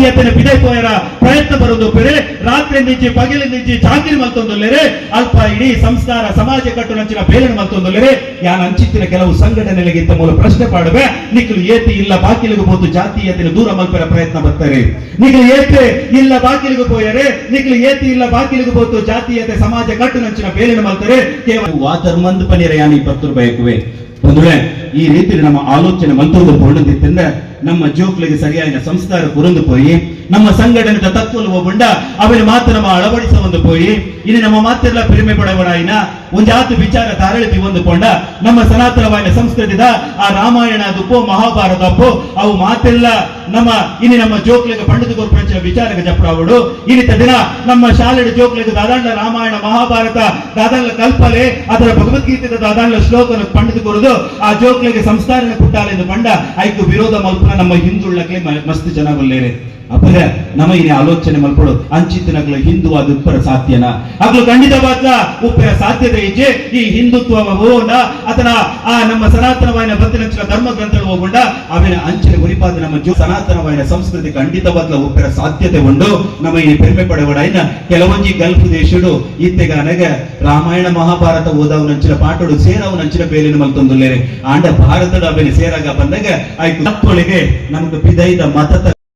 ಜಾತೀಯತೆನ ಪಿದೈ ಪೋಯರ ಪ್ರಯತ್ನ ಬರೋದು ಪೆರೆ. ರಾತ್ರಿ ನಿಂಚಿ ಪಗಿಲು ನಿಂಚಿ ಚಾಕಿರಿ ಮಲ್ತೊಂದುಲ್ಲೆರೆ. ಅಲ್ಪ ಇಡೀ ಸಂಸ್ಕಾರ ಸಮಾಜ ಕಟ್ಟುನಂಚಿನ ಬೇಲನ್ನು ಮಲ್ತೊಂದುಲ್ಲೆರೆ. ಯಾನ್ ಅಂಚಿತ್ತಿನ ಕೆಲವು ಸಂಘಟನೆಗಳಿಗಿಂತ ಮೂಲ ಪ್ರಶ್ನೆ ಪಾಡುವೆ. ನಿಕ್ಲು ಏತಿ ಇಲ್ಲ ಬಾಕಿಲಿಗೆ ಪೋತು ಜಾತೀಯತೆನ ದೂರ ಮಲ್ಪೆರ ಪ್ರಯತ್ನ ಬರ್ತಾರೆ? ನಿಕ್ಲು ಏತೆ ಇಲ್ಲ ಬಾಕಿಲಿಗೆ ಪೋಯರೆ? ನಿಕ್ಲು ಏತಿ ಇಲ್ಲ ಬಾಕಿಲಿಗೆ ಪೋತು ಜಾತೀಯತೆ ಸಮಾಜ ಕಟ್ಟುನಂಚಿನ ಬೇಲನ್ನು ಮಲ್ತಾರೆ? ಕೇವಲ ವಾ ಧರ್ಮಂದು ಪನಿರ ಯಾನಿ ಪತ್ತು ಬಯಕುವೆ. ಬಂಧುಗಳೇ, ಈ ರೀತಿ ನಮ್ಮ ಆಲೋಚನೆ ಮಲ್ತೊಂದು ಪೋಂಡಂದಿತ್ತಿಂದ ನಮ್ಮ ಜೋಕ್ಲಿಗೆ ಸರಿಯಾದ ಸಂಸ್ಕಾರ ಕುರಂದು ಪೋಯಿ, ನಮ್ಮ ಸಂಘಟನೆದ ತತ್ವಲು ಒಬ್ಬಂಡ ಅವನ ಮಾತು ನಮ್ಮ ಅಳವಡಿಸ ಒಂದು ಪೋಯಿ, ಇನ್ನು ನಮ್ಮ ಮಾತೆಲ್ಲ ಪೆರುಮೆ ಪಡವಡಾಯಿನ ಒಂಜಾತು ವಿಚಾರ ತಾರಳಿತಿ ಒಂದು ಪೊಂಡ ನಮ್ಮ ಸನಾತನವಾಯಿನ ಸಂಸ್ಕೃತಿದ ಆ ರಾಮಾಯಣ ದುಪ್ಪೋ ಮಹಾಭಾರತ ಅಪ್ಪೋ ಅವು ಮಾತೆಲ್ಲ ನಮ್ಮ ಇನಿ ನಮ್ಮ ಜೋಕ್ಲಿಗೆ ಪಂಡಿತ ಕೊರ್ಪಂಚಿನ ವಿಚಾರಕ್ಕೆ ಜಪ್ಪಡಾವಡು. ಇನ್ನಿತ ದಿನ ನಮ್ಮ ಶಾಲೆಯ ಜೋಕ್ಲಿಗೆ ದಾದಾಂಡ ರಾಮಾಯಣ ಮಹಾಭಾರತ ದಾದಾಂಡ್ಲ ಕಲ್ಪಲೆ ಅದರ ಭಗವದ್ಗೀತೆದ ದಾದಾಂಡ್ಲ ಶ್ಲೋಕನ ಪಂಡಿತ ಕೊರುದು ಆ ಜೋಕ್ಲಿಗೆ ಸಂಸ್ಕಾರನ ಪುಟ್ಟಾಲೆಂದು ಪಂಡ ಐಕು ವಿರೋಧ ಮಲ್ಪುನ ನಮ್ಮ ಹಿಂದುಳ್ಳಕ್ಲೆ ಮಸ್ತ್ ಜನ ಬಲ್ಲೇರೆ. ಅಪರ ನಮ್ಮ ಇನಿ ಆಲೋಚನೆ ಮಲ್ಪಡು. ಅಂಚಿತ್ತಿನಗ್ಲ ಹಿಂದೂ ಅದು ಉಪ್ಪರ ಸಾಧ್ಯನ? ಅಗ್ಲು ಖಂಡಿತವಾದ ಉಪ್ಪರ ಸಾಧ್ಯತೆ ಇಜ್ಜೆ. ಈ ಹಿಂದುತ್ವ ಹೋಗೋಣ ಅದನ ಆ ನಮ್ಮ ಸನಾತನವಾಯಿನ ಬತ್ತಿನಂಚಿನ ಧರ್ಮ ಗ್ರಂಥಗಳು ಹೋಗೊಂಡ ಅವಿನ ಅಂಚಿನ ಗುರಿಪಾದ ನಮ್ಮ ಜೋ ಸನಾತನವಾಯಿನ ಸಂಸ್ಕೃತಿ ಖಂಡಿತವಾದ ಉಪ್ಪರ ಸಾಧ್ಯತೆ ಉಂಡು. ನಮ್ಮ ಈ ಪೆರ್ಮೆ ಪಡವಡ. ಇನ್ನ ಕೆಲವೊಂಜಿ ಗಲ್ಫ್ ದೇಶಡು ಇತ್ತೆಗಾನಗ ರಾಮಾಯಣ ಮಹಾಭಾರತ ಓದವು ನಂಚಿನ ಪಾಠಡು ಸೇರವು ನಂಚಿನ ಬೇಲಿನ ಮಲ್ತೊಂದುಲ್ಲೇರೆ. ಆಂಡ ಭಾರತದ ಅವೆನ ಸೇರಾಗ ಬಂದಾಗ ಆಯ್ತು ತಪ್ಪೊಳಿಗೆ ನಮಗ್ ಪಿದೈದ ಮತದ